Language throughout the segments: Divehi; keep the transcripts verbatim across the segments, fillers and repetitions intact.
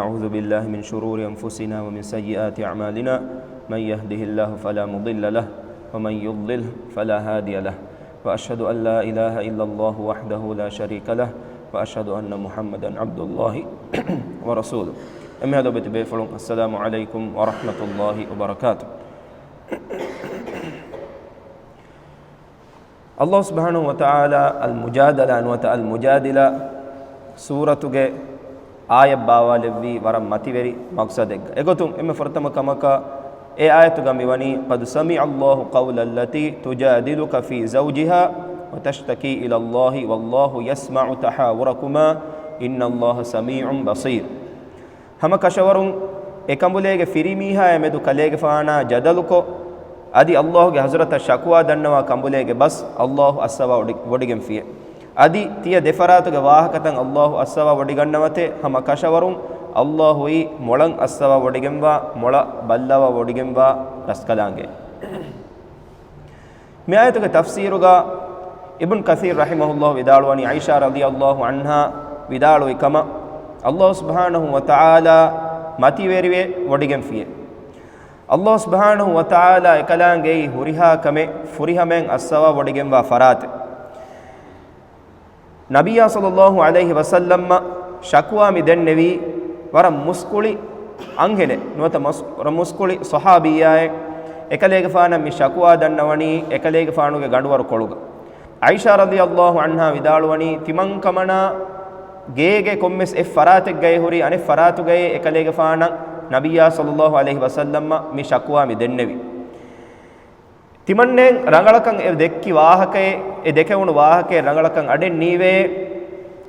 نعوذ بالله من شرور أنفسنا ومن سيئات أعمالنا، من يهده الله فلا مضل له، ومن يضلل فلا هادي له، وأشهد أن لا إله إلا الله وحده لا شريك له، وأشهد أن محمدا عبد الله ورسوله. އެންމެހާ ލޯބިވެތި ބޭފުޅުން، السلام عليكم ورحمة الله وبركاته. ﷲ ސުބްޙާނަހޫ ވަތަޢާލާ އަލް މުޖާދަލާ ނުވަތަ އަލް މުޖާދިލާ ސޫރަތުގެ އާޔަތް ބާވާލެއްވީ ވަރަށް މަތިވެރި މަޤްޞަދެއްގަ. އެގޮތުން އެންމެ ފުރަތަމަ ކަމަކަށް އެ އާޔަތުގަ މިވަނީ، قد سمع الله قول التي تجادلك في زوجها وتشتكي إلى الله والله يسمع تحاوركما إن الله سميع بصير. ހަމަ ކަށަވަރުން އެ ކަނބުލޭގެ ފިރިމީހާޔާ މެދު ކަލޭގެފާނާ ޖަދަލުކޮށް، އަދި ﷲ ގެ ޙަޟްރަތަށް ޝަކުވާ ދަންނަވާ ކަނބުލޭގެ ބަސް ﷲ އައްސަވާ ވޮޑި-، ވޮޑިގެންފިޔޭ. އަދި ތިޔަ ދެފަރާތުގެ ވާހަކަތައް ﷲ އައްސަވާ ވޮޑިގަންނަވަތޭ، ހަމަ ކަށަވަރުން ﷲ އީ މޮޅަށް އައްސަވާ ވޮޑިގެންވާ، މޮޅަށް ބައްލަވާ ވޮޑިގެންވާ ރަސްކަލާނގެ. މި އާޔަތުގެ ތަފްސީރުގަ އިބްނު ކަޘީރު ރަޙިމަހުﷲ ވިދާޅުވަނީ، ޢާއިޝާ ރަޟިޔަﷲ ޢަންހާ ވިދާޅުވި ކަމަށް، ﷲ ސުބްޙާނަހޫ ވަތަޢާލާ މަތިވެރިވެ ވޮޑިގެންފިޔޭ. ﷲ ސުބްޙާނަހޫ ވަތަޢާލާ އެކަލާނގެއީ ހުރިހާ ކަމެއް ފުރިހަމައިން އައްސަވާ ވޮޑިގެންވާ ފަރާތެއް. ނަބިއްޔާ ޞައްލަﷲ ޢަލައިހި ވަސައްލަމަށް ޝަކުވާ މި ދެންނެވީ ވަރަށް މުސްކުޅި އަންހެނެއް ނުވަތަ މަސް-، ވަރަށް މުސްކުޅި ޞަޙާބިއްޔާއެއް. އެކަލޭގެފާނަށް މި ޝަކުވާ ދަންނަވަނީ އެކަލޭގެފާނުގެ ގަނޑުވަރު ކޮޅުގަ. ޢާއިޝާ ރަޟިޔަﷲ ޢަންހާ ވިދާޅުވަނީ، ތިމަންކަމަނާ ގޭގެ ކޮންމެސް އެއް ފަރާތެއްގައި ހުރި އަނެއް ފަރާތުގައި އެކަލޭގެފާނަށް ނަބިއްޔާ ޞައްލަﷲ ޢަލައިހި ވަސައްލަމަށް މި ޝަކުވާ މި ދެންނެވި. ތިމަންނެން ރަނގަޅަކަށް އެ ދެއްކި ވާހަކައެއް، އެ ދެކެވުނު ވާހަކައެއް ރަނގަޅަކަށް އަޑެއް ނީވޭ،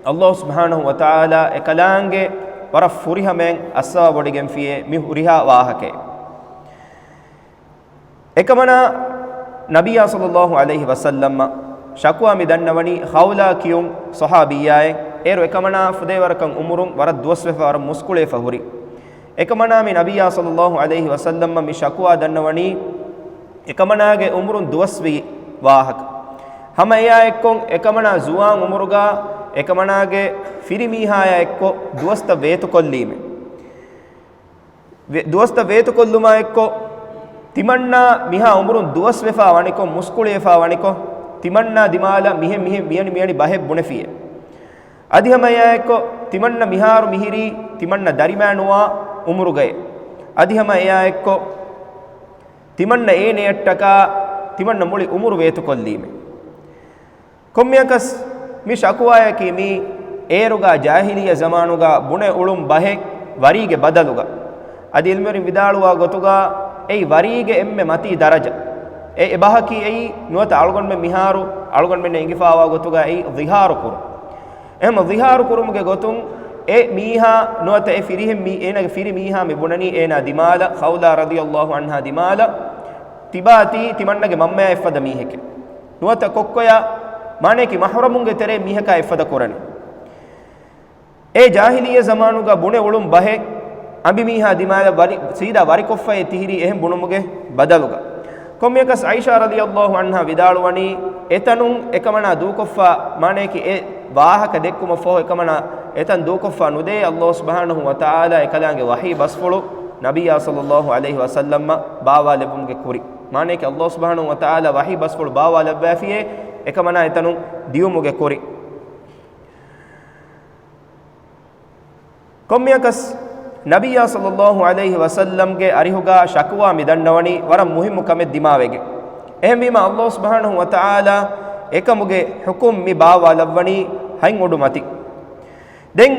ﷲ ސުބްޙާނަހޫ ވަތަޢާލާ އެކަލާނގެ ވަރަށް ފުރިހަމައިން އައްސަވާ ވޮޑިގެންފިޔޭ މި ހުރިހާ ވާހަކައެއް. އެކަމަނާ ނަބިއްޔާ ޞައްލަﷲ ޢަލައިހި ވަސައްލަމަށް ޝަކުވާ މި ދަންނަވަނީ ޚައުލާ ކިޔުން ޞަޙާބިއްޔާއެއް. އޭރު އެކަމަނާ ފުދޭވަރަކަށް އުމުރުން ވަރަށް ދުވަސްވެފަ ވަރަށް މުސްކުޅިވެފަ ހުރި. އެކަމަނާ މި ނަބިއްޔާ ޞައްލަﷲ ޢަލައިހި ވަސައްލަމަށް މި ޝަކުވާ ދަންނަވަނީ އެކަމަނާގެ އުމުރުން ދުވަސްވީ ވާހަކަ. ހަމަ އެއާ އެއްކޮށް އެކަމަނާ ޒުވާން އުމުރުގަ އެކަމަނާގެ ފިރިމީހާޔާ އެއްކޮށް ދުވަސްތައް ވޭތުކޮށްލީމެ. ވެ-، ދުވަސްތައް ވޭތުކޮށްލުމާ އެއްކޮށް، ތިމަންނާ މިހާ އުމުރުން ދުވަސްވެފާ ވަނިކޮށް، މުސްކުޅިވެފާ ވަނިކޮށް، ތިމަންނާ ދިމާލަށް މިހެން މިހެން މިއަނި މިއަނި ބަހެއް ބުނެފިއޭ. އަދި ހަމަ އެއާ އެއްކޮށް، ތިމަންނަ މިހާރު މިހިރީ ތިމަންނަ ދަރިމާ ނުވާ އުމުރުގައޭ. އަދި ހަމަ އެއާ އެއްކޮށް، ތިމަންނަ އޭނަޔަށްޓަކާ ތިމަންނަ މުޅި އުމުރު ވޭތުކޮށްލީމެ. ކޮންމެއަކަސް، މި ޝަކުވާޔަކީ މީ އޭރުގަ ޖާހިލިއްޔަ ޒަމާނުގަ ބުނެ އުޅުން ބަހެއް ވަރީގެ ބަދަލުގަ. އަދި ޢިލްމުވެރިން ވިދާޅުވާ ގޮތުގަ އެއީ ވަރީގެ އެންމެ މަތީ ދަރަޖަ. އެ އެބަހަކީ އެއީ ނުވަތަ އަޅުގަނޑުމެން މިހާރު އަޅުގަނޑުމެންނަށް އެނގިފާވާ ގޮތުގަ އެއީ ޒިހާރު ކުރުން. އެހެން ޒިހާރު ކުރުމުގެ ގޮތުން އެ މީހާ ނުވަތަ އެ ފިރިހެން މީ-، އޭނާގެ ފިރި މީހާ މި ބުނަނީ އޭނާ ދިމާލަށް، ޚައުލާ ރަޟިޔަﷲ ޢަންހާ ދިމާލަށް ތިބާތީ ތިމަންނަގެ މަންމަޔާ އެއްފަދަ މީހެކޭ. ނުވަތަ ކޮއްކޮޔާ، މާނަޔަކީ މަޙްރަމުންގެ ތެރޭ މީހަކާ އެއްފަދަ ކުރަނީ. އެ ޖާހިލިއްޔަ ޒަމާނުގަ ބުނެ އުޅުން ބަހެއް އަނބިމީހާ ދިމާލަށް ވަރި، ސީދާ ވަރިކޮށްފައޭ ތިހިރީ އެހެން ބުނުމުގެ ބަދަލުގަ. ކޮންމެއަކަސް ޢާއިޝާ ރަޟިޔަﷲ ޢަންހާ ވިދާޅުވަނީ، އެތަނުން އެކަމަނާ ދޫކޮށްފަ، މާނަޔަކީ އެ ވާހަކަ ދެއްކުމަށްފަހު އެކަމަނާ އެތަން ދޫކޮށްފަ ނުދޭ، ﷲ ސުބްޙާނަހޫ ވަތަޢާލާ އެކަލާނގެ ވަޙީ ބަސްފުޅު ނަބިއްޔާ ޞައްލަﷲ ޢަލައިހި ވަސައްލަމަށް ބާވާލެއްވުމުގެ ކުރި. މާނަޔަކީ ﷲ ސުބްޙާނަހޫ ވަތަޢާލާ ވަޙީ ބަސްފުޅު ބާވާލައްވައިފިޔޭ އެކަމަނާ އެތަނުން ދިޔުމުގެ ކުރި. ކޮންމެއަކަސް، ނަބިއްޔާ ޞައްލަﷲ ޢަލައިހި ވަސައްލަމްގެ އަރިހުގަ ޝަކުވާ މި ދަންނަވަނީ ވަރަށް މުހިއްމު ކަމެއް ދިމާވެގެން. އެހެންވީމަ، ﷲ ސުބްޙާނަހޫ ވަތަޢާލާ އެކަމުގެ ޙުކުމް މި ބާވާލައްވަނީ ހަތް އުޑު މަތި. ދެން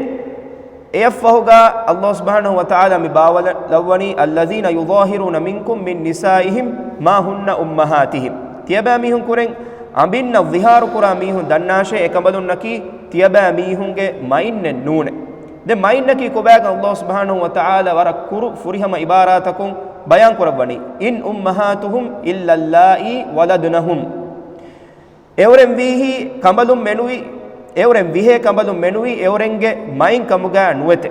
އެއަށްފަހުގަ ﷲ ސުބްޙާނަހޫ ވަތަޢާލާ މި ބާވާލައްވަނީ، الذين يظاهرون منكم من نسائهم ما هن أمهاتهم. ތިޔަބައިމީހުން ކުރެން އަނބިންނަށް ޒިހާރު ކުރާ މީހުން ދަންނާށޭ، އެކަނބަލުންނަކީ ތިޔަބައިމީހުންގެ މައިންނެއް ނޫނޭ. ދެން މައިންނަކީ ކޮބާކަން ﷲ ސުބްޙާނަހޫ ވަތަޢާލާ ވަރަށް ކުރު ފުރިހަމަ ޢިބާރާތަކުން ބަޔާން ކުރައްވަނީ، إن أمهاتهم إلا اللائي ولدنهم. އެއުރެން ވީހީ ކަނބަލުން މެނުވީ، އެއުރެން ވިހޭ ކަނބަލުން މެނުވީ އެއުރެންގެ މައިން ކަމުގައި ނުވެތެ.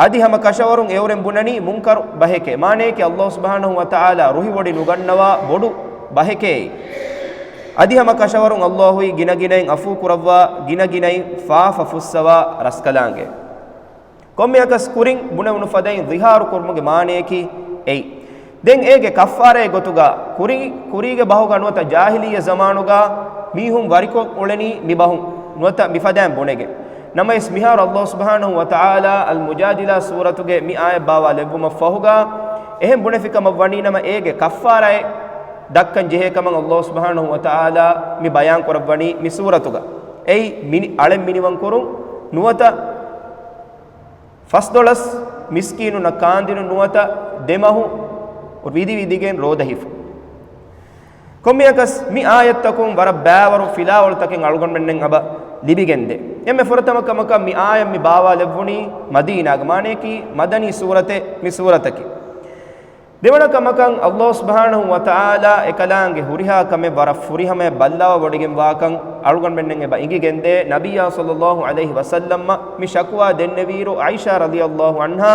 އަދި ހަމަ ކަށަވަރުން އެއުރެން ބުނަނީ މުންކަރު ބަހެކޭ. މާނަޔަކީ ﷲ ސުބްޙާނަހޫ ވަތަޢާލާ ރުހިވޮޑި ނުގަންނަވާ ބޮޑު ބަހެކޭ. އަދި ހަމަ ކަށަވަރުން ﷲ އީ ގިނަގިނައިން ޢަފޫ ކުރައްވާ، ގިނަގިނައިން ފާފަ ފުއްސަވާ ރަސްކަލާނގެ. ކޮންމެއަކަސް ކުރިން ބުނެވުނު ފަދައިން ޒިހާރު ކުރުމުގެ މާނަޔަކީ އެއީ. ދެން އޭގެ ކައްފާރާއެއް ގޮތުގަ ކުރި، ކުރީގެ ބަހުގަ ނުވަތަ ޖާހިލިއްޔަ ޒަމާނުގަ މީހުން ވަރިކޮށް އުޅެނީ މި ބަހުން ނުވަތަ މި ފަދައިން ބުނެގެން. ނަމަވެސް މިހާރު ﷲ ސުބްޙާނަހޫ ވަތަޢާލާ އަލްމުޖާދިލާ ސޫރަތުގެ މި އާޔަތް ބާވާލެއްވުމަށް ފަހުގަ އެހެން ބުނެފި ކަމަށް ވަނީ ނަމަ އޭގެ ކައްފާރާއެއް ދައްކަން ޖެހޭ ކަމަށް ﷲ ސުބްޙާނަހޫ ވަތަޢާލާ މި ބަޔާން ކުރައްވަނީ މި ސޫރަތުގަ. އެއީ މިނި-، އަޅެއް މިނިވަން ކުރުން ނުވަތަ ފަސްދޮޅަސް މިސްކީނުންނަށް ކާންދިނުން ނުވަތަ ދެމަހު ވިދި ވިދިގެން ރޯދަ ހިފުން. ކޮންމެއަކަސް މި އާޔަތްތަކުން ވަރަށް ބައިވަރު ފިލާވަޅުތަކެއް އަޅުގަނޑުމެންނަށް އެބަ ލިބިގެންދޭ. އެންމެ ފުރަތަމަ ކަމަކަށް މި އާޔަތް މި ބާވާލެއްވުނީ މަދީނާގަ، މާނަޔަކީ މަދަނީ ސޫރަތެއް މި ސޫރަތަކީ. ދެވަނަ ކަމަކަށް ﷲ ސުބްޙާނަހޫ ވަތަޢާލާ އެކަލާނގެ ހުރިހާ ކަމެއް ވަރަށް ފުރިހަމަޔަށް ބައްލަވަވޮޑިގެންވާކަން އަޅުގަނޑުމެންނަށް އެބަ އިނގިގެންދޭ. ނަބިއްޔާ ޞައްލައްލާހު ޢަލައިހި ވަސައްލަމަށް މި ޝަކުވާ ދެންނެވިއިރު ޢާއިޝާ ރަޟިޔައްލާހު ޢަންހާ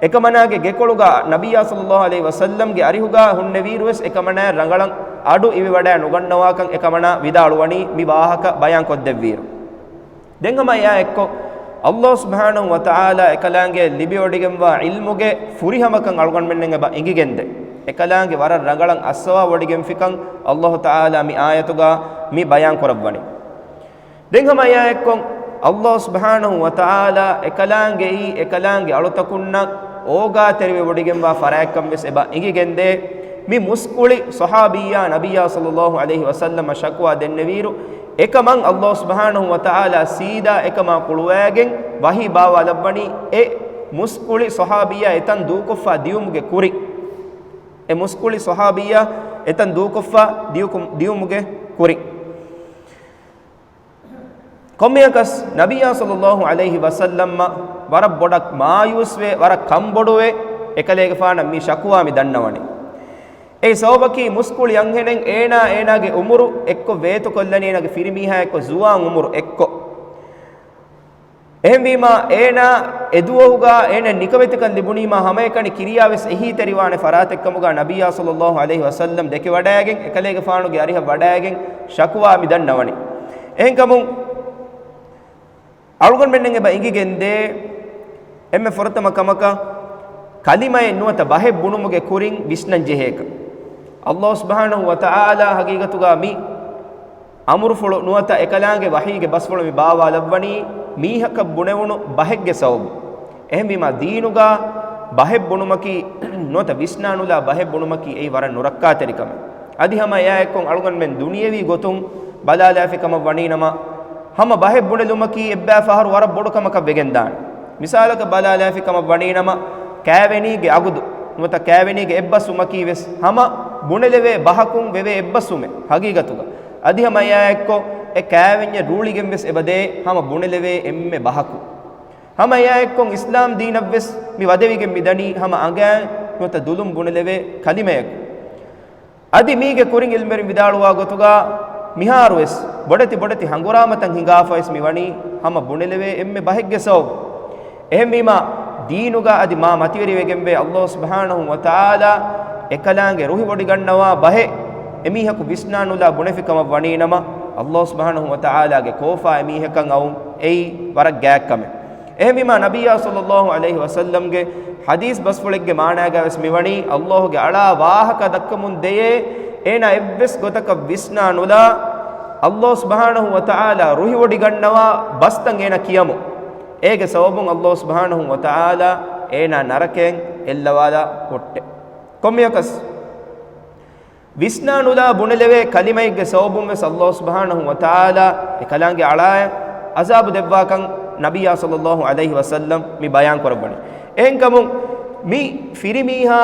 އެކަމަނާގެ ގެކޮޅުގަ ނަބިއްޔާ ޞައްލައްލާހު ޢަލައިހި ވަސައްލަމްގެ އަރިހުގަ ހުންނެވިއިރުވެސް އެކަމަނާއަށް ރަނގަޅަށް އަޑު އިވިވަޑައި ނުގަންނަވާކަން އެކަމަނާ ވިދާޅުވަނީ މި ވާހަކަ ބަޔާންކޮށްދެއްވިއިރު. ދެން ހަމަ އެއާ އެއްކޮށް، ﷲ ސުބްޙާނަހޫ ވަތަޢާލާ އެކަލާނގެ ލިބިވޮޑިގެންވާ ޢިލްމުގެ ފުރިހަމަކަން އަޅުގަނޑުމެންނަށް އެބަ އިނގިގެންދޭ. އެކަލާނގެ ވަރަށް ރަނގަޅަށް އައްސަވާ ވޮޑިގެންފިކަން ﷲ ތަޢާލާ މި އާޔަތުގަ މި ބަޔާން ކުރައްވަނީ. ދެން ހަމަ އެއާ އެއްކޮށް، ﷲ ސުބްޙާނަހޫ ވަތަޢާލާ އެކަލާނގެއީ އެކަލާނގެ އަޅުތަކުންނަށް އޯގާތެރިވެވޮޑިގެންވާ ފަރާތްކަން ވެސް އެބަ އިނގިގެންދޭ. މި މުސްކުޅި ޞަޙާބިއްޔާ ނަބިއްޔާ ޞައްލައްލާހު ޢަލައިހި ވަސައްލަމަށް ޝަކުވާ ދެންނެވިއިރު، އެކަމަށް ﷲ ސުބްޙާނަހޫ ވަތަޢާލާ ސީދާ އެކަމާ ކުޅުވައިގެން ވަޙީ ބާވާލައްވަނީ އެ މުސްކުޅި ޞަޙާބިއްޔާ އެތަން ދޫކޮށްފަ ދިޔުމުގެ ކުރިން. އެ މުސްކުޅި ޞަޙާބިއްޔާ އެތަން ދޫކޮށްފަ ދިޔުކު-، ދިޔުމުގެ ކުރިން. ކޮންމެއަކަސް ނަބިއްޔާ ޞައްލައްލާހު ޢަލައިހި ވަސައްލަމަށް ވަރަށް ބޮޑަށް މާޔޫސްވެ، ވަރަށް ކަންބޮޑުވެ، އެކަލޭގެފާނަށް މި ޝަކުވާ މި ދަންނަވަނީ. އެއީ ސަބަބަކީ މުސްކުޅި އަންހެނެއް އޭނާ އޭނާގެ އުމުރު އެއްކޮށް ވޭތުކޮށްލަނީ އޭނާގެ ފިރިމީހާ އެއްކޮށް، ޒުވާން އުމުރު އެއްކޮށް. އެހެންވީމާ، އޭނާ އެދުވަހުގަ އޭނަ ނިކަމެތިކަން ލިބުނީމާ ހަމައެކަނި ކިރިޔާވެސް އެހީތެރިވާނެ ފަރާތެއްކަމުގަ ނަބިއްޔާ ޞައްލައްލާހު ޢަލައިހި ވަސައްލަމް ދެކެވަޑައިގެން، އެކަލޭގެފާނުގެ އަރިހަށް ވަޑައިގެން ޝަކުވާ މި ދަންނަވަނީ. އެހެންކަމުން، އަޅުގަނޑުމެންނަށް އެބަ އިނގިގެންދޭ، އެންމެ ފުރަތަމަ ކަމަކަށް، ކަލިމައެއް ނުވަތަ ބަހެއް ބުނުމުގެ ކުރިން ވިސްނަން ޖެހޭކަން. ﷲ ސުބްޙާނަހޫ ވަތަޢާލާ ހަގީގަތުގަ މި އަމުރުފުޅު ނުވަތަ އެކަލާނގެ ވަޙީގެ ބަސްފުޅު މި ބާވާލައްވަނީ މީހަކަށް ބުނެވުނު ބަހެއްގެ ސަބަބުން. އެހެންވީމާ، ދީނުގަ ބަހެއް ބުނުމަކީ ނުވަތަ ވިސްނާނުލާ ބަހެއް ބުނުމަކީ އެއީ ވަރަށް ނުރައްކާތެރި ކަމެއް. އަދި ހަމަ އެއާއެއްކޮށް އަޅުގަނޑުމެން ދުނިޔެވީ ގޮތުން ބަލާލާފި ކަމަށް ވަނީ ނަމަ، ހަމަ ބަހެއް ބުނެލުމަކީ އެއްބައި ފަހަރު ވަރަށް ބޮޑު ކަމަކަށް ވެގެންދާނެ. މިސާލަކަށް ބަލާލާފި ކަމަށް ވަނީ ނަމަ، ކައިވެނީގެ އަގުދު ނުވަތަ ކައިވެނީގެ އެއްބަސްވުމަކީ ވެސް ހަމަ ބުނެލެވޭ ބަހަކުން ވެވޭ އެއްބަސްވުމެއް ހަގީގަތުގަ. އަދި ހަމަ އެއާއެއްކޮށް، އެ ކައިވެންޏަށް ރޫޅިގެން ވެސް އެބަދޭ ހަމަ ބުނެލެވޭ އެންމެ ބަހަކުން. ހަމަ އެއާއެއްކޮށް، އިސްލާމް ދީނަށްވެސް މި ވަދެވިގެން މިދަނީ ހަމަ އަނގައިން ނުވަތަ ދުލުން ބުނެލެވޭ ކަލިމަޔަކުން. އަދި މީގެ ކުރިން އިލްމުވެރިން ވިދާޅުވާ ގޮތުގަ، މިހާރުވެސް ބޮޑެތި ބޮޑެތި ހަނގުރާމަތައް ހިނގާފަވެސް މިވަނީ ހަމަ ބުނެލެވޭ އެންމެ ބަހެއްގެ ސަބަބުން. އެހެންވީމާ، ދީނުގަ އަދި މާ މަތިވެރިވެގެންވޭ ﷲ ސުބްޙާނަހޫ ވަތަޢާލާ އެކަލާނގެ ރުހިވޮޑިގަންނަވާ ބަހެއް އެމީހަކު ވިސްނާނުލާ ބުނެފި ކަމަށް ވަނީ ނަމަ، ﷲ ސުބްޙާނަހޫ ވަތަޢާލާގެ ކޯފާ އެމީހަކަށް އައުން އެއީ ވަރަށް ގާތްކަމެއް. އެހެންވީމާ، ނަބިއްޔާ ޞައްލައްލާހު ޢަލައިހި ވަސައްލަމްގެ ޙަދީޘް ބަސްފުޅެއްގެ މާނާގައިވެސް މިވަނީ، ﷲގެ އަޅާ ވާހަކަ ދައްކަމުން ދެޔޭ، އޭނާ އެއްވެސް ގޮތަކަށް ވިސްނާ ނުލާ، ﷲ ސުބްޙާނަހޫ ވަތަޢާލާ ރުހިވޮޑިގަންނަވާ ބަސްތައް އޭނާ ކިޔަމުން. އޭގެ ސަބަބުން ﷲ ސުބްޙާނަހޫ ވަތަޢާލާ އޭނާ ނަރަކައިން އެއްލަވާލާ ހުއްޓެ. ކޮންމެއަކަސް، ވިސްނާ ނުލާ ބުނެލެވޭ ކަލިމައެއްގެ ސަބަބުން ވެސް ﷲ ސުބްޙާނަހޫ ވަތަޢާލާ އެކަލާނގެ އަޅާއަށް ޢަޒާބު ދެއްވާކަން ނަބިއްޔާ ޞައްލައްލާހު ޢަލައިހި ވަސައްލަމް މި ބަޔާން ކުރައްވަނީ. އެހެންކަމުން، މި ފިރިމީހާ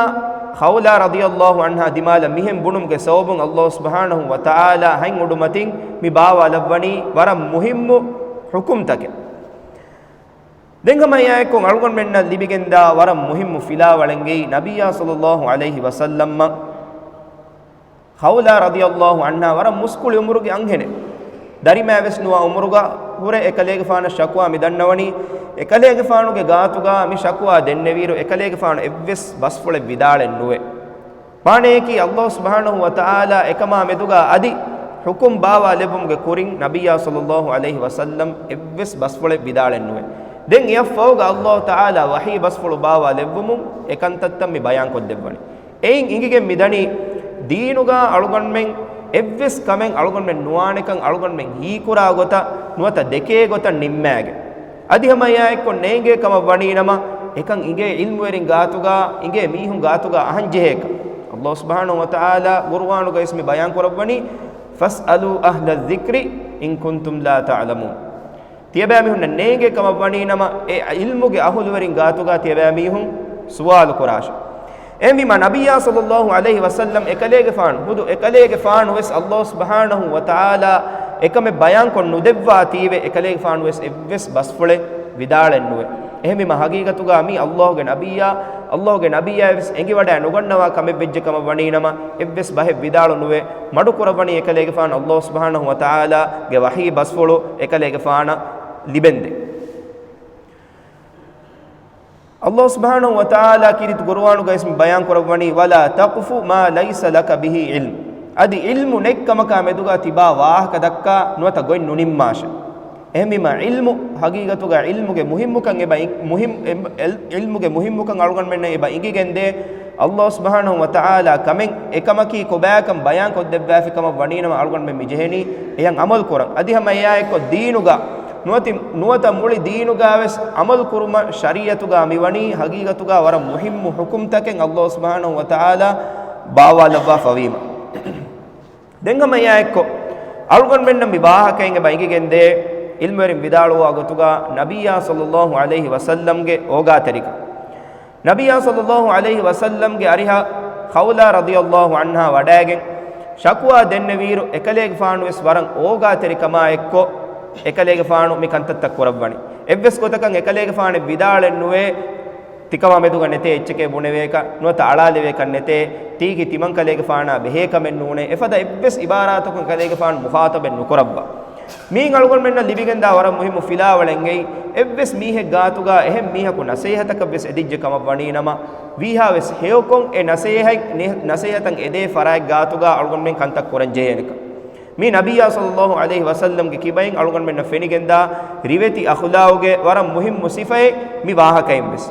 ޚައުލާ ރަޟިޔައްލާހު ޢަންހާ ދިމާލަށް މިހެން ބުނުމުގެ ސަބަބުން ﷲ ސުބްޙާނަހޫ ވަތަޢާލާ ހަތް އުޑުމަތިން މި ބާވާލައްވަނީ ވަރަށް މުހިއްމު ޙުކުމްތަކެއް. ދެން ހަމަ އެއާއެއްކޮށް އަޅުގަނޑުމެންނަށް ލިބިގެންދާ ވަރަށް މުހިއްމު ފިލާވަޅެއްގައި ނަބިއްޔާ ޞައްލައްލާހު ޢަލައިހި ވަސައްލަމަށް ޚައުލާ ރަޟިޔައްލާހު ޢަންހާ ވަރަށް މުސްކުޅި އުމުރުގެ އަންހެނެއް. ދަރިމައެއް ވެސް ނުވާ އުމުރުގަ ހުރެ އެކަލޭގެފާނަށް ޝަކުވާ މި ދަންނަވަނީ، އެކަލޭގެފާނުގެ ގާތުގަ މި ޝަކުވާ ދެންނެވިއިރު އެކަލޭގެފާނު އެއްވެސް ބަސްފުޅެއް ވިދާޅެއް ނުވޭ. މާނަޔަކީ ﷲ ސުބްޙާނަހޫ ވަތަޢާލާ އެކަމާ މެދުގަ އަދި ޙުކުމް ބާވާލެއްވުމުގެ ކުރިން ނަބިއްޔާ ޞައްލައްލާހު ޢަލައިހި ވަސައްލަމް އެއްވެސް ބަސްފުޅެއް ވިދާޅެއް ނުވޭ. ދެން އެއަށްފަހުގަ އައްލާހު ތަޢާލާ ވަޙީ ބަސްފުޅު ބާވާލެއްވުމުން އެ ކަންތައްތައް މި ބަޔާންކޮށްދެއްވަނީ. އެއިން އިނގިގެން މިދަނީ، ދީނުގަ އަޅުގަނޑުމެން އެއްވެސް ކަމެއް އަޅުގަނޑުމެން ނުވާނެކަން އަޅުގަނޑުމެން ހީކުރާ ގޮތަށް ނުވަތަ ދެކޭ ގޮތަށް ނިންމާގެން. އަދި ހަމަ އެއާއެއްކޮށް ނޭނގޭ ކަމަށް ވަނީނަމަ، އެކަން އިނގޭ ޢިލްމުވެރިން ގާތުގަ، އިނގޭ މީހުން ގާތުގަ އަހަންޖެހޭކަން. އައްލާހު ސުބްޙާނަހު ވަތަޢާލާ ޤުރުއާނުގައި މި ބަޔާން ކުރައްވަނީ، "فَاسْأَلُوا أَهْلَ الذِّكْرِ إِن كُنتُمْ لَا تَعْلَمُونَ." ތިޔަބައިމީހުންނަށް ނޭނގޭ ކަމަށް ވަނީނަމަ، އެ ޢިލްމުގެ އަހުލުވެރިން ގާތުގަ ތިޔަބައިމީހުން ސުވާލު ކުރާށެ. އެހެންވީމަ، ނަބިއްޔާ ޞައްލައްލާހު ޢަލައިހި ވަސައްލަމް އެކަލޭގެފާނު، ޚުދު އެކަލޭގެފާނު ވެސް އައްލާހު ސުބްޙާނަހު ވަތަޢާލާ އެކަމެއް ބަޔާންކޮށް ނުދެއްވާތީވެ، އެކަލޭގެފާނު ވެސް އެއްވެސް ބަސްފުޅެއް ވިދާޅެއްނުވޭ. އެހެންވީމަ، ޙަޤީޤަތުގަ މީ އައްލާހުގެ ނަބިއްޔާ، އައްލާހުގެ ނަބިއްޔާ ވެސް އެނގިވަޑައި ނުގަންނަވާ ކަމެއް ވެއްޖެ ކަމަށް ވަނީނަމަ، އެއްވެސް ބަހެއް ވިދާޅު ނުވޭ. މަޑުކުރައްވަނީ އެކަލޭގެފާނު އައްލާހު ސުބްޙާނަހު ވަތަޢާލާގެ ވަޙީ ބަސްފުޅު އެކަލޭގެފާނަށް ލިބެންދެން. އައްލާހު ސުބްޙާނަހު ވަތަޢާލާ ކީރިތި ޤުރުއާނުގައި މި ބަޔާން ކުރައްވަނީ، "وَلَا تَقْفُ مَا لَيْسَ لَكَ بِهِ عِلْمٌ." އަދި ޢިލްމު ނެތް ކަމަކާ މެދުގަ ތިބާ ވާހަކަ ދައްކާ ނުވަތަ ގޮތް ނުނިންމާށެ. އެހެންވީމަ، ޢިލްމު ޙަޤީޤަތުގަ ޢިލްމުގެ މުހިއްމުކަން އެބަ އިން-، މުހިން-، އެ-، އެ-، ޢިލްމުގެ މުހިއްމުކަން އަޅުގަނޑުމެންނަށް އެބަ އިނގިގެންދޭ. އައްލާހު ސުބްޙާނަހު ވަތަޢާލާ ކަމެއް އެކަމަކީ ކޮބާކަން ބަޔާން ކޮށްދެއްވާފި ކަމަށް ވަނީނަމަ، އަޅުގަނޑުމެން މި ޖެހެނީ އެހެން ޢަމަލު ކުރަން. އަދި ހަމަ އެއާއެއްކޮށް ދީނުގަ ނުވަތި-، ނުވަތަ މުޅި ދީނުގަ ވެސް ޢަމަލު ކުރުމަށް ޝަރީޢަތުގަ މިވަނީ ޙަޤީޤަތުގަ ވަރަށް މުހިއްމު ޙުކުމްތަކެއް އައްލާހު ސުބްޙާނަހު ވަތަޢާލާ ބާވާލައްވާފަވީމަ. ދެން ހަމަ އެއާއެއްކޮށް، އަޅުގަނޑުމެންނަށް މި ވާހަކައިން އެބަ އިނގިގެންދޭ، ޢިލްމުވެރިން ވިދާޅުވާ ގޮތުގަ ނަބިއްޔާ ޞައްލައްލާހު ޢަލައިހި ވަސައްލަމްގެ އޯގާތެރިކަން. ނަބިއްޔާ ޞައްލައްލާހު ޢަލައިހި ވަސައްލަމްގެ އަރިހަށް ޚައުލާ ރަޟިޔައްލާހު ޢަންހާ ވަޑައިގެން، ޝަކުވާ ދެންނެވިއިރު، އެކަލޭގެފާނު ވެސް ވަރަށް އޯގާތެރިކަމާ އެއްކޮށް، އެކަލޭގެފާނު މި ކަންތައްތައް ކުރައްވަނީ. އެއްވެސް ގޮތަކަށް އެކަލޭގެފާނެއް ވިދާޅެއް ނުވޭ، ތިކަމާ މެދުގަ ނެތޭ އެއްޗެކޭ ބުނެވޭކަށް ނުވަތަ އަޅާލެވޭކަށް ނެތޭ، ތީކީ ތިމަންކަލޭގެފާނާ ބެހޭ ކަމެއް ނޫނޭ. އެފަދަ އެއްވެސް އިބާރާތަކުން ކަލޭގެފާނު މުޚާޠަބެއް ނުކުރައްވާ. މީން އަޅުގަނޑުމެންނަށް ލިބިގެންދާ ވަރަށް މުހިއްމު ފިލާވަޅެއް އެއީ، އެއްވެސް މީހެއް ގާތުގަ އެހެން މީހަކު ނަސޭހަތަކަށް ވެސް އެދިއްޖެ ކަމަށް ވަނީ ނަމަ، ވީހާ ވެސް ހެޔޮކޮށް އެ ނަސޭހަތް، ނެ-، ނަސޭހަތަށް އެދޭ ފަރާތް ގާތުގަ އަޅުގަނޑުމެން ކަންތައް ކުރަން ޖެހޭނެކަން. މީ ނަބިއްޔާ ޞައްލައްލާހު ޢަލައިހި ވަސައްލަމްގެ ކިބައިން އަޅުގަނޑުމެންނަށް ފެނިގެންދާ ރިވެތި އަޚުލާޤުގެ ވަރަށް މުހިއްމު ސިފައެއް މި ވާހަކައިން ވެސް.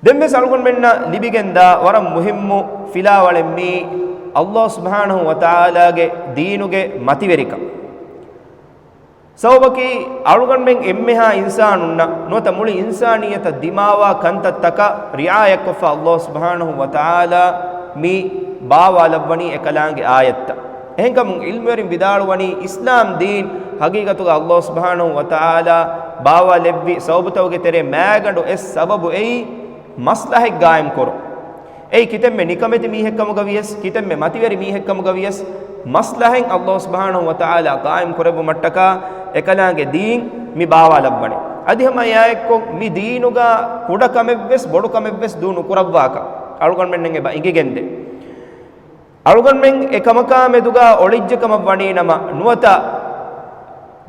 ދެންވެސް އަޅުގަނޑުމެންނަށް ލިބިގެންދާ ވަރަށް މުހިއްމު ފިލާވަޅެއް މީ، އައްލާހު ސުބްޙާނަހު ވަތަޢާލާގެ ދީނުގެ މަތިވެރިކަން. ސަބަބަކީ، އަޅުގަނޑުމެން އެންމެހާ އިންސާނުންނަށް ނުވަތަ މުޅި އިންސާނިއްޔަތަށް ދިމާވާ ކަންތައްތަކަށް ރިޢާޔަތްކޮށްފަ އައްލާހު ސުބްޙާނަހު ވަތަޢާލާ މި ބާވާލައްވަނީ އެކަލާނގެ އާޔަތްތައް. އެހެންކަމުން ޢިލްމުވެރިން ވިދާޅުވަނީ، އިސްލާމް ދީން ޙަޤީޤަތުގަ އައްލާހު ސުބްޙާނަހު ވަތަޢާލާ ބާވާލެއްވި ސަބަބުތަކުގެ ތެރޭ މާގަނޑު އެއް ސަބަބު އެއީ މަސްލަހަތް ގާއިމް ކުރުން. އެއީ ކިތަންމެ ނިކަމެތި މީހެއްކަމުގަ ވިޔަސް، ކިތަންމެ މަތިވެރި މީހެއްކަމުގަ ވިޔަސް، މަސްލަހަތް އައްލާހު ސުބްޙާނަހު ވަތަޢާލާ ގާއިމް ކުރެއްވުމަށްޓަކާ އެކަލާނގެ ދީން މި ބާވާލައްވަނީ. އަދި ހަމަ އެއާއެއްކޮށް، މި ދީނުގަ ކުޑަކަމެއްވެސް ބޮޑުކަމެއްވެސް ދޫ ނުކުރައްވާކަން އަޅުގަނޑުމެންނަށް އެބަ އިނގިގެންދޭ. އަޅުގަނޑުމެން އެކަމަކާ މެދުގަ އޮޅިއްޖެ ކަމަށް ވަނީ ނަމަ، ނުވަތަ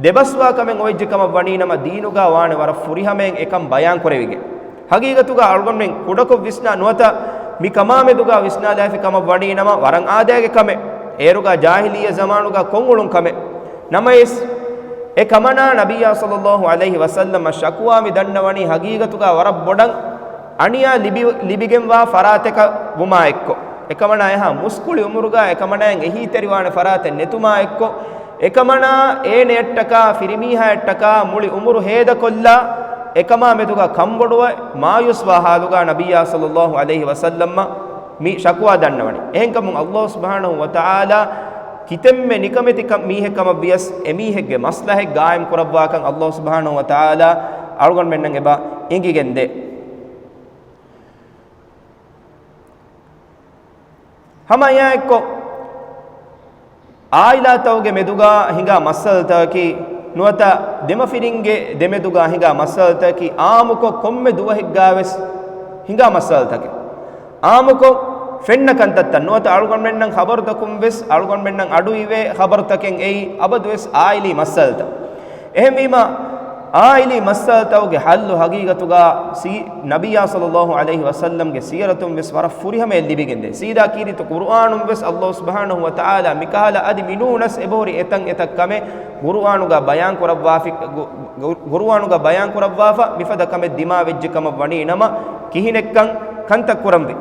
ދެބަސްވާ ކަމެއް އޮވެއްޖެ ކަމަށް ވަނީ ނަމަ، ދީނުގަ ވާނެ ވަރަށް ފުރިހަމައިން އެކަން ބަޔާން ކުރެވިގެން. ޙަޤީޤަތުގަ އަޅުގަނޑުމެން ކުޑަކޮށް ވިސްނާ ނުވަތަ މި ކަމާ މެދުގަ ވިސްނާލާފި ކަމަށް ވަނީ ނަމަ، ވަރަށް އާދައިގެ ކަމެއް. އޭރުގަ ޖާހިލިއްޔަ ޒަމާނުގަ ކޮށްއުޅުން ކަމެއް. ނަމަވެސް، އެ ކަމަނާ ނަބިއްޔާ ޞައްލައްލާހު ޢަލައިހި ވަސައްލަމަށް ޝަކުވާ މި ދަންނަވަނީ ޙަޤީޤަތުގަ ވަރަށް ބޮޑަށް އަނިޔާ ލިބި، ލިބިގެންވާ ފަރާތަކަށް ވުމާ އެއްކޮށް، އެކަމަނާ އެހާ މުސްކުޅި އުމުރުގަ އެކަމަނާއަށް އެހީތެރިވާނެ ފަރާތެއް ނެތުމާ އެއްކޮށް، އެކަމަނާ އޭނަޔަށްޓަކާ ފިރިމީހާޔަށްޓަކާ މުޅި އުމުރު ހޭދަކޮށްލާ، އެކަމާ މެދުގަ ކަންބޮޑުވެ މާޔޫސްވާ ޙާލުގަ ނަބިއްޔާ ޞައްލައްލާހު ޢަލައިހި ވަސައްލަމަށް މި ޝަކުވާ ދަންނަވަނީ. އެހެންކަމުން އައްލާހު ސުބްޙާނަހު ވަތަޢާލާ ކިތަންމެ ނިކަމެތި ކަ-، މީހެއް ކަމަށް ވިޔަސް، އެމީހެއްގެ މަސްލަހަތް ގާއިމް ކުރައްވާކަން އައްލާހު ސުބްޙާނަހު ވަތަޢާލާ އަޅުގަނޑުމެންނަށް އެބަ އިނގިގެންދޭ. ހަމަ އެއާއެއްކޮށް، އާއިލާތަކުގެ މެދުގަ ހިނގާ މައްސަލަތަކަކީ، ނުވަތަ ދެމަފިރިންގެ ދެމެދުގަ ހިނގާ މައްސަލަތަކަކީ، އާއްމުކޮށް ކޮންމެ ދުވަހެއްގަ ވެސް ހިނގާ މައްސަލަތަކެއް. އާއްމުކޮށް ފެންނަ ކަންތައްތައް ނުވަތަ އަޅުގަނޑުމެންނަށް ޚަބަރުތަކުން ވެސް އަޅުގަނޑުމެންނަށް އަޑު އިވޭ ޚަބަރުތަކެއް އެއީ އަބަދުވެސް އާއިލީ މައްސަލަތައް. އެހެންވީމަ، އާއިލީ މައްސަލަތަކުގެ ޙައްލު ޙަޤީޤަތުގަ ސީ-، ނަބިއްޔާ ޞައްލައްލާހު ޢަލައިހި ވަސައްލަމްގެ ސީރަތުން ވެސް ވަރަށް ފުރިހަމައަށް ލިބިގެންދޭ. ސީދާ ކީރިތި ޤުރުއާނުން ވެސް އައްލާހު ސުބްޙާނަހު ވަތަޢާލާ މިކަހަލަ އަދި މިނޫނަސް އެބަހުރި އެތަން އެތައް ކަމެއް ޤުރުއާނުގަ ބަޔާން ކުރައްވާފި-، ގު-، ގު-، ޤުރުއާނުގަ ބަޔާން ކުރައްވާފަ މިފަދަ ކަމެއް ދިމާވެއްޖެ ކަމަށް ވަނީ ނަމަ، ކިހިނެއްކަން ކަންތައް ކުރަންވީ.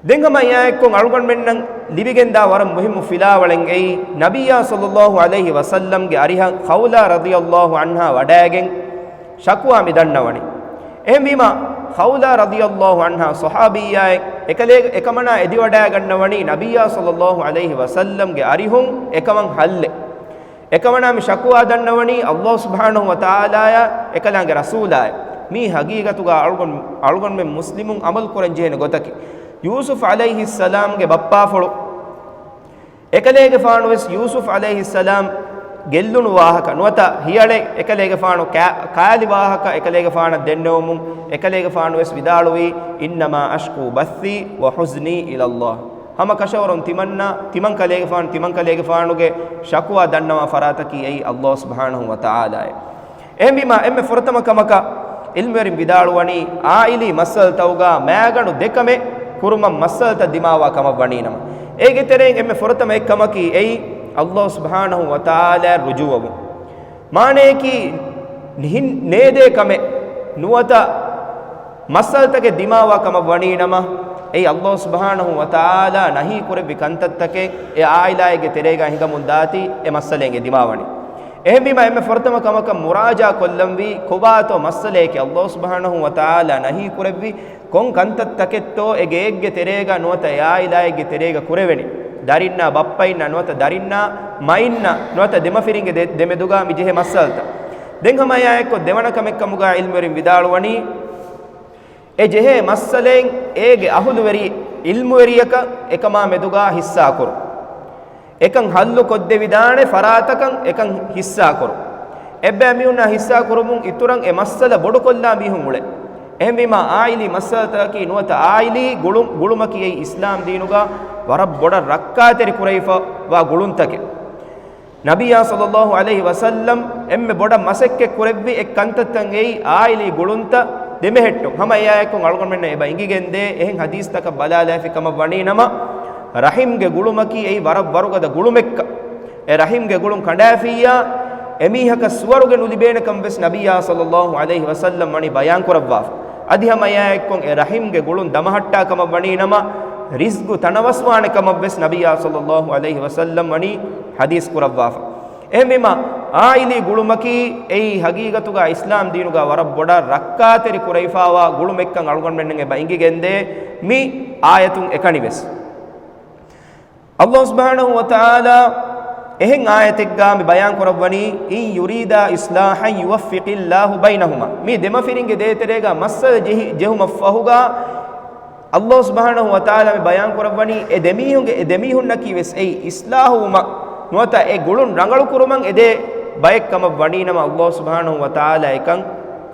ދެން ހަމަ އެއާއެއްކޮށް އަޅުގަނޑުމެންނަށް ލިބިގެންދާ ވަރަށް މުހިއްމު ފިލާވަޅެއްގައި، ނަބިއްޔާ ޞައްލައްލާހު ޢަލައިހި ވަސައްލަމްގެ އަރިހަށް ޚައުލާ ރަޟިޔައްލާހު ޢަންހާ ވަޑައިގެން ޝަކުވާ މި ދަންނަވަނީ. އެހެންވީމާ، ޚައުލާ ރަޟިޔައްލާހު ޢަންހާ ޞަޙާބިއްޔާއެއް، އެކަލޭ-، އެކަމަނާ އެދިވަޑައިގަންނަވަނީ ނަބިއްޔާ ޞައްލައްލާހު ޢަލައިހި ވަސައްލަމްގެ އަރިހުން އެކަމަށް ހައްލެއް. އެކަމަނާ މި ޝަކުވާ ދަންނަވަނީ އައްލާހު ސުބްޙާނަހު ވަތަޢާލާއާ އެކަލާނގެ ރަސޫލާއާ. މީ ޙަޤީޤަތުގަ އަޅުގަނޑު-، އަޅުގަނޑުމެން މުސްލިމުން ޢަމަލު ކުރަން ޖެހޭނެ ގޮތަކީ. ޔޫސުފް ޢަލައިހިއްސަލާމްގެ ބައްޕާފުޅު އެކަލޭގެފާނު ވެސް ޔޫސުފް ޢަލައިހިއްސަލާމް ގެއްލުނު ވާހަކަ ނުވަތަ ހިޔަޅެއް އެކަލޭގެފާނު ކާ-، ކާލި ވާހަކަ އެކަލޭގެފާނަށް ދެންނެވުމުން އެކަލޭގެފާނު ވެސް ވިދާޅުވީ، "إنما أشكو بثي وحزني إلى الله." ހަމަ ކަށަވަރުން ތިމަންނަ، ތިމަން ކަލޭގެފާނު، ތިމަން ކަލޭގެފާނުގެ ޝަކުވާ ދަންނަވާ ފަރާތަކީ އެއީ އައްލާހު ސުބްޙާނަހު ވަތަޢާލާއޭ. އެހެންވީމާ، އެންމެ ފުރަތަމަ ކަމަކަށް ޢިލްމުވެރިން ވިދާޅުވަނީ، ޢާއިލީ މައްސަލަތަކުގަ މައިގަނޑު ދެ ކަމެއް ކުރުމަށް މައްސަލަތައް ދިމާވާ ކަމަށް ވަނީ ނަމަ، އޭގެ ތެރެއިން އެންމެ ފުރަތަމަ އެއް ކަމަކީ އެއީ، އައްލާހު ސުބްޙާނަހު ވަތަޢާލާއަށް ރުޖޫޢަވުން. މާނަޔަކީ، ނިހިން ނޭދޭ ކަމެއް ނުވަތަ މައްސަލަތަކެއް ދިމާވާ ކަމަށް ވަނީ ނަމަ، އެއީ އައްލާހު ސުބްޙާނަހު ވަތަޢާލާ ނަހީ ކުރެއްވި ކަންތައްތަކެއް އެ ޢާއިލާއެއްގެ ތެރޭގަ ހިނގަމުން ދާތީ، އެ މައްސަލައިން އެ ދިމާވަނީ. އެހެންވީމާ، އެންމެ ފުރަތަމަ ކަމަކަށް މުރާޖާ ކޮށްލަންވީ، ކޮބާތޯ މައްސަލައެކޭ އައްލާހު ސުބްޙާނަހު ވަތަޢާލާ ނަހީ ކުރެއްވި ކޮން ކަންތައްތަކެއްތޯ އެ ގެއެއްގެ ތެރޭގަ ނުވަތަ އެ ޢާއިލާއެއްގެ ތެރޭގަ ކުރެވެނީ. ދަރިންނާ ބައްޕައިންނާ ނުވަތަ ދަރިންނާ މައިންނާ ނުވަތަ ދެމަފިރިންގެ ދެ-، ދެމެދުގަ މިޖެހޭ މައްސަލަތައް. ދެން ހަމަ އެއާއެއްކޮށް ދެވަނަ ކަމެއްކަމުގަ ޢިލްމުވެރިން ވިދާޅުވަނީ، އެ ޖެހޭ މައްސަލައިން އޭގެ އަހުލުވެރި ޢިލްމުވެރިޔަކަށް އެކަމާ މެދުގަ ޙިއްޞާކުރުން. އެކަން ޙައްލު ކޮށްދެވިދާނެ ފަރާތަކަށް އެކަން ޙިއްޞާކުރުން. އެއްބައި މީހުންނާ ޙިއްޞާކުރުމުން އިތުރަށް އެ މައްސަލަ ބޮޑުކޮށްލާ މީހުން އުޅޭ. އެހެންވީމާ، ޢާއިލީ މައްސަލަތަކަކީ ނުވަތަ ޢާއިލީ ގުޅުން، ގުޅުމަކީ އެއީ އިސްލާމް ދީނުގަ ވަރަށް ބޮޑަށް ރައްކާތެރި ކުރެވިފަ ވާ ގުޅުންތަކެއް. ނަބިއްޔާ ޞައްލައްލާހު ޢަލައިހި ވަސައްލަމް އެންމެ ބޮޑަށް މަސައްކަތް ކުރެއްވި އެއް ކަންތައްތައް އެއީ ޢާއިލީ ގުޅުންތައް ދެމެހެއްޓުން. ހަމަ އެއާއެކު އަޅުގަނޑުމެންނަށް އެބަ އިނގިގެންދޭ، އެހެން ޙަދީޘްތަކަށް ބަލާލައިފި ކަމަށް ވަނީ ނަމަ، ރަޙިމްގެ ގުޅުމަކީ އެއީ ވަރަށް ވަރުގަދަ ގުޅުމެއްކަން. އެ ރަޙިމްގެ ގުޅުން ކަނޑާފިއްޔާ، އެމީހަކަށް ސުވަރުގެ ނުލިބޭނެކަން ވެސް ނަބިއްޔާ ޞައްލައްލާހު ޢަލައިހި ވަސައްލަމް ވަނީ ބަޔާން ކުރައްވާފަ. އަދި ހަމަ އެއާއެއްކޮށް އެ ރަޙިމްގެ ގުޅުން ދަމަހައްޓާ ކަމަށް ވަނީ ނަމަ، ރިޒްގު ތަނަވަސްވާނެ ކަމަށް ވެސް ނަބިއްޔާ ޞައްލައްލާހު ޢަލައިހި ވަސައްލަމް ވަނީ ޙަދީޘް ކުރައްވާފަ. އެހެންވީމާ، ޢާއިލީ ގުޅުމަކީ އެއީ ޙަޤީޤަތުގަ އިސްލާމް ދީނުގަ ވަރަށް ބޮޑަށް ރައްކާތެރި ކުރެވިފައިވާ ގުޅުމެއްކަން އަޅުގަނޑުމެންނަށް އެބަ އިނގިގެންދޭ މި އާޔަތުން އެކަނިވެސް. އައްލާހު ސުބްޙާނަހު ވަތަޢާލާ އެހެން އާޔަތެއްގަ މި ބަޔާން ކުރައްވަނީ، "إن يريدا إصلاحا يوفق الله بينهما." މި ދެމަފިރިންގެ ދޭތެރޭގަ މައްސަލަ ޖެހި-، ޖެހުމަށްފަހުގަ، އައްލާހު ސުބްޙާނަހު ވަތަޢާލާ މި ބަޔާން ކުރައްވަނީ، އެ ދެމީހުންގެ، އެ ދެމީހުންނަކީ ވެސް އެއީ އިޞްލާޙުވުމަށް ނުވަތަ އެ ގުޅުން ރަނގަޅުކުރުމަށް އެދޭ ބައެއް ކަމަށް ވަނީ ނަމަ، އައްލާހު ސުބްޙާނަހު ވަތަޢާލާ އެކަން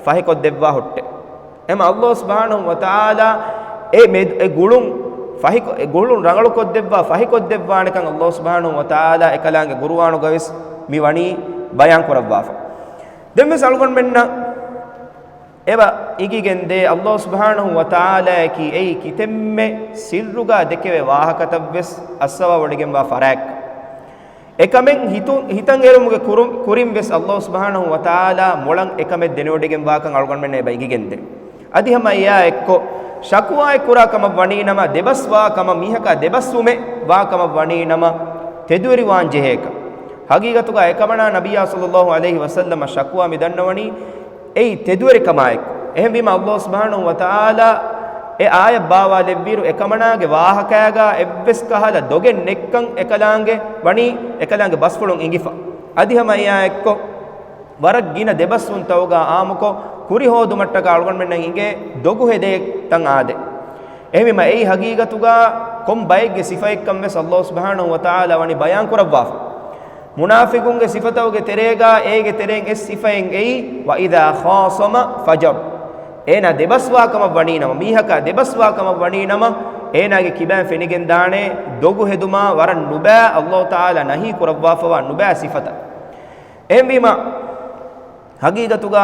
ފަހިކޮށްދެއްވާ ހުއްޓެ. އެމަ އައްލާހު ސުބްޙާނަހު ވަތަޢާލާ އެ މެދު-، އެ ގުޅުން ފަހިކޮ-، އެ ގުޅުން ރަނގަޅުކޮށްދެއްވާ، ފަހިކޮށްދެއްވާނެކަން އައްލާހު ސުބްޙާނަހު ވަތަޢާލާ އެކަލާނގެ ޤުރުއާނުގަ ވެސް މި ވަނީ ބަޔާން ކުރައްވާފަ. ދެން ވެސް އަޅުގަނޑުމެންނަށް އެބަ އިނގިގެންދޭ، އައްލާހު ސުބްޙާނަހު ވަތަޢާލާއަކީ އެއީ ކިތެއްމެ ސިއްރުގަ ދެކެވޭ ވާހަކަތައް ވެސް އައްސަވާވޮޑިގެންވާ ފަރާތްކަން. އެކަމެއް ހިތު-، ހިތަށް އެރުމުގެ ކުރު-، ކުރިން ވެސް އައްލާހު ސުބްޙާނަހު ވަތަޢާލާ މޮޅަށް އެކަމެއް ދެނެވޮޑިގެންވާކަން އަޅުގަނޑުމެންނަށް އެބަ އިނގިގެންދޭ. އަދި ހަމަ އެއާ އެއްކޮށް، ޝަކުވާއެއް ކުރާ ކަމަށް ވަނީ ނަމަ، ދެބަސްވާ ކަމަށް، މީހަކާ ދެބަސްވުމެއް ވާ ކަމަށް ވަނީ ނަމަ، ތެދުވެރިވާން ޖެހޭކަން. ޙަޤީޤަތުގަ އެކަމަނާ ނަބިއްޔާ ޞައްލައްލާހު ޢަލައިހި ވަސައްލަމަށް ޝަކުވާ މި ދަންނަވަނީ، އެއީ ތެދުވެރިކަމާއެކު. އެހެންވީމަ، އައްލާހު ސުބްޙާނަހު ވަތަޢާލާ އެ އާޔަތް ބާވާލެއްވިއިރު، އެކަމަނާގެ ވާހަކައިގާ އެއްވެސް ކަހަލަ ދޮގެއް ނެއްކަން އެކަލާނގެ ވަނީ، އެކަލާނގެ ބަސްފުޅުން އިނގިފަ. އަދި ހަމަ އެއާއެއްކޮށް، ވަރަށް ގިނަ ދެބަސްވުންތަކުގާ އާއްމުކޮށް، ކުރި ހޯދުމަށްޓަކާ އަޅުގަނޑުމެންނަށް އިނގޭ ދޮގު ހެދޭ ތަން އާދެ. އެހެންވީމަ، އެއީ ޙަޤީޤަތުގާ ކޮން ބައެއްގެ ސިފައެއްކަން ވެސް އައްލާހު ސުބްޙާނަހު ވަތަޢާލާ ވަނީ ބަޔާން ކުރައްވާފަ. މުނާފިޤުންގެ ސިފަތަކުގެ ތެރޭގާ އޭގެ ތެރެއިން އެއް ސިފައެއް އެއީ، "وإذا خاصم فجر." އޭނާ ދެބަސްވާ ކަމަށް ވަނީ ނަމަ، މީހަކާ ދެބަސްވާ ކަމަށް ވަނީ ނަމަ، އޭނާގެ ކިބައިން ފެނިގެންދާނެ ދޮގު ހެދުމާ ވަރަށް ނުބައި، އައްލާހު ތަޢާލާ ނަހީ ކުރައްވާފަވާ ނުބައި ސިފަތައް. އެހެންވީމަ، ހަގީގަތުގަ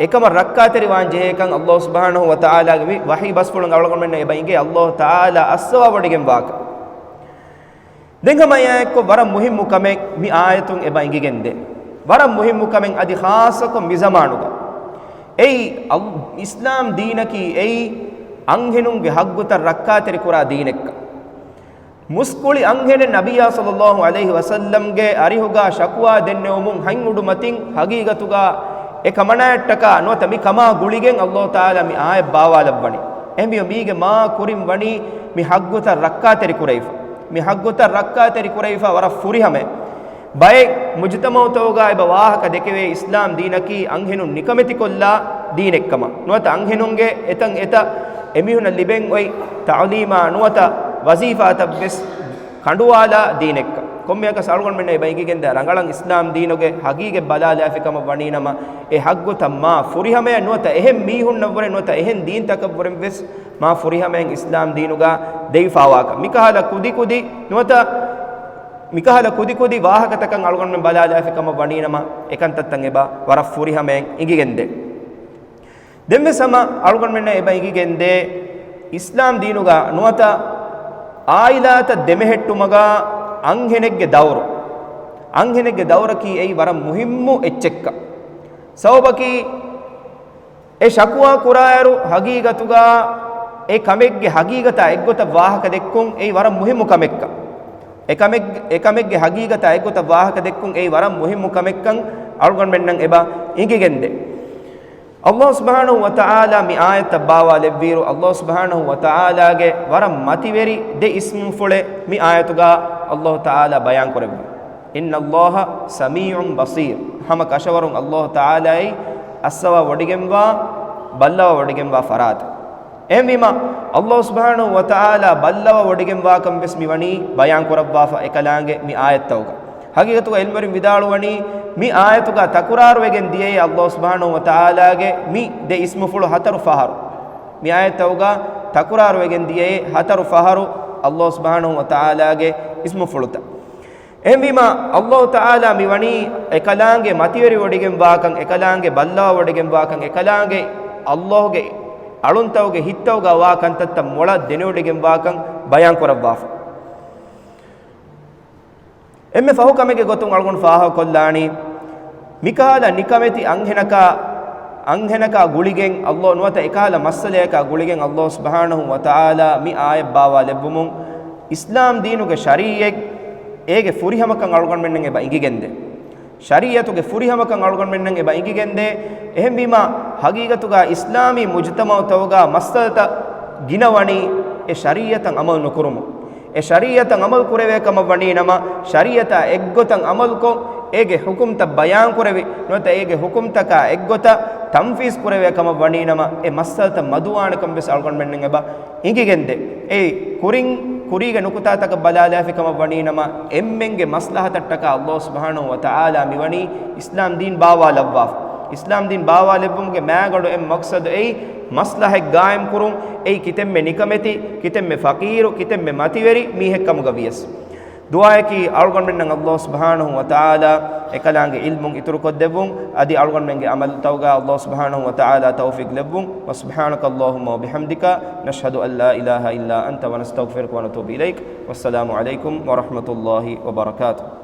އެކަމަށް ރައްކާތެރިވާން ޖެހޭކަން އަލްލާހު ސުބްޙާނަހު ވަތަޢާލާގެ މި ވަޙީ ބަސްފުޅުން އަޅުގަނޑުމެންނަށް އެބަ އިނގޭ އަލްލާހު ތަޢާލާ އައްސަވާ ވޮޑިގެންވާކަން. ދެން ހަމަ އެއާއެއްކޮށް ވަރަށް މުހިއްމު ކަމެއް މި އާޔަތުން އެބަ އިނގިގެންދޭ. ވަރަށް މުހިއްމު ކަމެއް އަދި ޚާއްޞަކޮށް މި ޒަމާނުގަ. އެއީ އަލް-، އިސްލާމް ދީނަކީ އެއީ އަންހެނުންގެ ހައްގުތައް ރައްކާތެރިކުރާ ދީނެއްކަން. މުސްކުޅި އަންހެނެއް ނަބިއްޔާ ޞައްލައްލާހު ޢަލައިހި ވަސައްލަމްގެ އަރިހުގަ ޝަކުވާ ދެންނެވުމުން ހަތް އުޑުމަތިން ހަގީގަތުގަ އެ ކަމަނާއަށްޓަކާ ނުވަތަ މި ކަމާ ގުޅިގެން އަލްލާހު ތަޢާލާ މި އާޔަތް ބާވާލައްވަނީ. އެހެންވީމަ މީގެ މާ ކުރިން ވަނީ މި ހައްގުތައް ރައްކާތެރި ކުރެވިފަ. މި ހައްގުތައް ރައްކާތެރި ކުރެވިފަ ވަރަށް ފުރިހަމައެއް. ބައެއް މުޖުތަމަޢުތަކުގަ އެބަ ވާހަކަ ދެކެވޭ އިސްލާމް ދީނަކީ އަންހެނުން ނިކަމެތިކޮށްލާ ދީނެއްކަމަށް. ނުވަތަ އަންހެނުންގެ އެތަން އެތައް އެމީހުނަށް ލިބެން އޮތް ތަޢުލީމާ ނުވަތަ ވަޒީފާތައް ވެސް ކަނޑުވާލާ ދީނެއްކަން. ކޮންމެއަކަސް އަޅުގަނޑުމެންނަށް އެބަ އިނގިގެންދޭ ރަނގަޅަށް އިސްލާމް ދީނުގެ ހަގީގަތް ބަލާލާފި ކަމަށް ވަނީނަމަ، އެ ހައްގުތައް މާ ފުރިހަމަޔަށް ނުވަތަ އެހެން މީހުންނަށްވުރެ ނުވަތަ އެހެން ދީންތަކަށްވުރެން ވެސް މާ ފުރިހަމަޔަށް އިސްލާމް ދީނުގަ ދެވިފާވާކަން. މިކަހަލަ ކުދިކުދި ނުވަތަ މިކަހަލަ ކުދިކުދި ވާހަކަތަކަށް އަޅުގަނޑުމެން ބަލާލާފި ކަމަށް ވަނީނަމަ، އެކަންތައްތައް އެބަ ވަރަށް ފުރިހަމަޔަށް އިނގިގެންދޭ. ދެންވެސް ހަމަ އަޅުގަނޑުމެންނަށް އެބަ އިނގިގެންދޭ، އިސްލާމް ދީނުގަ ނުވަތަ އާއިލާތައް ދެމެހެއްޓުމަގަ އަންހެނެއްގެ ދައުރު، އަންހެނެއްގެ ދައުރަކީ އެއީ ވަރަށް މުހިއްމު އެއްޗެއްކަން. ސަބަބަކީ، އެ ޝަކުވާ ކުރާއިރު ހަގީގަތުގަ އެ ކަމެއްގެ ހަގީގަތާ އެއްގޮތަށް ވާހަކަ ދެއްކުން އެއީ ވަރަށް މުހިއްމު ކަމެއްކަން. އެ ކަމެއް-، އެ ކަމެއްގެ ހަގީގަތާ އެއްގޮތަށް ވާހަކަ ދެއްކުން އެއީ ވަރަށް މުހިއްމު ކަމެއްކަން އަޅުގަނޑުމެންނަށް އެބަ އިނގިގެންދޭ. އަލްލާހު ސުބްޙާނަހު ވަތަޢާލާ މި އާޔަތަށް ބާވާލެއްވިއިރު، އަލްލާހު ސުބްޙާނަހު ވަތަޢާލާގެ ވަރަށް މަތިވެރި ދެ އިސްމުފުޅެއް މި އާޔަތުގަ އަލްލާހު ތަޢާލާ ބަޔާން ކުރެއްވި. إِنَّ اللَّهَ سَمِيعٌ بَصِيرٌ. ހަމަ ކަށަވަރުން އަލްލާހު ތަޢާލާއީ އައްސަވާ ވޮޑިގެންވާ، ބައްލަވާ ވޮޑިގެންވާ ފަރާތެއް. އެހެންވީމަ، އަލްލާހު ސުބްޙާނަހު ވަތަޢާލާ ބައްލަވާ ވޮޑިގެންވާކަން ވެސް މިވަނީ ބަޔާން ކުރައްވާފަ އެކަލާނގެ މި އާޔަތްތަކުގަ. ހަގީގަތުގަ ޢިލްމުވެރިން ވިދާޅުވަނީ، މި އާޔަތުގަ ތަކުރާރުވެގެން ދިޔައީ އަލްލާހު ސުބްޙާނަހު ވަތަޢާލާގެ މި ދެ އިސްމުފުޅު ހަތަރު ފަހަރު. މި އާޔަތްތަކުގަ ތަކުރާރުވެގެން ދިޔައީ ހަތަރު ފަހަރު އަލްލާހު ސުބްޙާނަހު ވަތަޢާލާގެ އިސްމުފުޅުތައް. އެހެންވީމަ، އަލްލާހު ތަޢާލާ މިވަނީ އެކަލާނގެ މަތިވެރިވޮޑިގެންވާކަން، އެކަލާނގެ ބައްލަވާވޮޑިގެންވާކަން، އެކަލާނގެ އަލްލާހުގެ އަޅުންތަކުގެ ހިތްތަކުގަ ވާ ކަންތައްތައް މޮޅަށް ދެނެވޮޑިގެންވާކަން ބަޔާން ކުރައްވާފަ. އެންމެ ފަހު ކަމެއްގެ ގޮތުން އަޅުގަނޑު ފާހަގަކޮށްލާނީ، މިކަހަލަ ނިކަމެތި އަންހެނަކާ، އަންހެނަކާ ގުޅިގެން އަލްލާ ނުވަތަ އެކަހަލަ މައްސަލަޔަކާ ގުޅިގެން އަލްލާހު ސުބްޙާނަހު ވަތަޢާލާ މި އާޔަތް ބާވާލެއްވުމުން، އިސްލާމް ދީނުގެ ޝަރީޢަތް އޭގެ ފުރިހަމަކަން އަޅުގަނޑުމެންނަށް އެބަ އިނގިގެންދޭ. ޝަރީޢަތުގެ ފުރިހަމަކަން އަޅުގަނޑުމެންނަށް އެބަ އިނގިގެންދޭ. އެހެންވީމަ، ހަގީގަތުގަ އިސްލާމީ މުޖުތަމަޢުތަކުގަ މައްސަލަތައް ގިނަވަނީ އެ ޝަރީޢަތަށް އަމަލު ނުކުރުމުން. އެ ޝަރީޢަތަށް އަމަލު ކުރެވޭ ކަމަށް ވަނީ ނަމަ، ޝަރީޢަތާ އެއްގޮތަށް އަމަލުކޮށް، އޭގެ ޙުކުމްތައް ބަޔާން ކުރެވި، ނުވަތަ އޭގެ ޙުކުމްތަކާ އެއްގޮތަށް ތަންފީޒް ކުރެވޭ ކަމަށް ވަނީ ނަމަ، އެ މައްސަލަތައް މަދުވާނެ ކަން ވެސް އަޅުގަނޑުމެންނަށް އެބަ އިނގިގެންދޭ. އެއީ، ކުރިން، ކުރީގެ ނުކުތާތަކަށް ބަލާލާފި ކަމަށް ވަނީ ނަމަ، އެންމެންގެ މަސްލަހަތަށްޓަކާ އަލްލާހު ސުބްޙާނަހު ވަތަޢާލާ މިވަނީ އިސްލާމް ދީން ބާވާލައްވާފަ. އިސްލާމް ދީން ބާވާލެއްވުމުގެ މާގަނޑު އެއް މަޤްޞަދު އެއީ، މަސްލަހަތް ގާއިމް ކުރުން، އެއީ ކިތަންމެ ނިކަމެތި، ކިތަންމެ ފަޤީރު، ކިތަންމެ މަތިވެރި މީހެއް ކަމުގަ ވިޔަސް. ދުޢާއަކީ، އަޅުގަނޑުމެންނަށް އަލްލާހު ސުބްޙާނަހު ވަތަޢާލާ އެކަލާނގެ ޢިލްމުން އިތުރުކޮށްދެއްވުން، އަދި އަޅުގަނޑުމެންގެ ޢަމަލުތަކުގަ އަލްލާހު ސުބްޙާނަހު ވަތަޢާލާ ތައުފީޤް ލެއްވުން. وسبحانك اللهم وبحمدك، نشهد أن لا إله إلا أنت، ونستغفرك ونتوب إليك. والسلام عليكم ورحمة الله وبركاته.